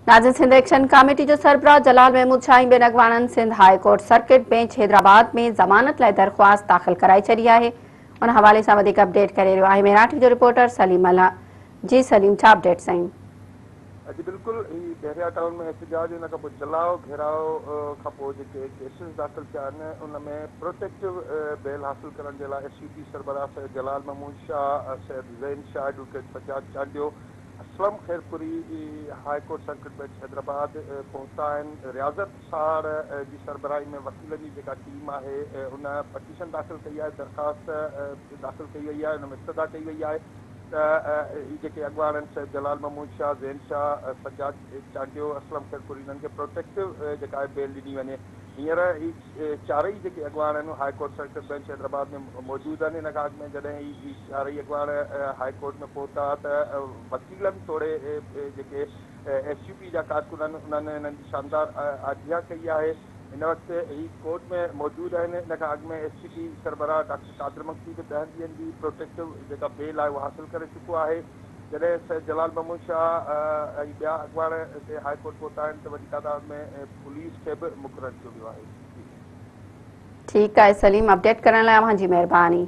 ناظرين Sindh action committee جو سربراهه جلال محمود شاهه ۽ ٻين اڳواڻن Sindh high court circuit bench Hyderabad ۾ ضمانت لاء درخواست داخل ڪرائي ڇڏي آهي ان حوالي سان وڌيڪ اپڊيٽ ڪري رهيو آهي مهراڻ ٽي وي جو رپورٽر سليم ملاح جي سليم ڇا اپڊيٽس آهن. جي بلڪل هي بحريا ٽائون ۾ احتجاج ان کان پوء جلاء گهيراء کان پوء جيڪي ڪيسز داخل ٿيا آهن ان ۾ پروٽيڪٽو بيل حاصل ڪرڻ جي لاء ايس يو پي سربراهه Syed Jalal Mahmood Shah, Syed Zain Shah, advocate Sajjad Chandio, Aslam Khairpuri high court circuit bench Hyderabad پهتا آهن، رياضت ساڙ جي سربراهي ۾ وڪيلن جي جيڪا ٽيم آهي ان پٽيشن داخل ڪئي آهي، درخواست داخل ڪئي وئي آهي، ان ۾ استدعا ڪئي وئي آهي ته هي جيڪي اڳواڻ آهن سيد جلال محمود شاهه، زين شاهه، سجاد چانڊيو، اسلم خيرپوري انهن کي پروٽيڪٽو جيڪا آهي بيل ڏني وڃي. هينئر هي چارئي جيڪي اڳواڻ آهن high court circuit bench Hyderabad ۾ موجود آهن. ان کان اڳ ۾ جڏهن هي چارئي اڳواڻ هاء ڪورٽ ۾ پهتا ته وڪيلن توڙي جيڪي ايس يو پي جا ڪارڪن آهن انهن هنن جي شاندار آجيان ڪئي آهي. هن وقت هي ڪورٽ ۾ موجود آهن. ان کان اڳ ۾ ايس يو پي سربراهه ڊاڪٽر قادر مگسي به ڏهن ڏينهن جي پروٽيڪٽو جيڪا بيل آهي اها حاصل ڪري چڪو آهي. جڏهن سيد جلال محمود شاهه ۽ ٻيا اڳواڻ هتي هاء ڪورٽ پهتا آهن ته وڏي تعداد ۾ پوليس کي به مقرر ڪيو ويو آهي. ٺيڪ آهي سليم اپڊيٽ ڪرڻ لاء اوهان جي مهرباني.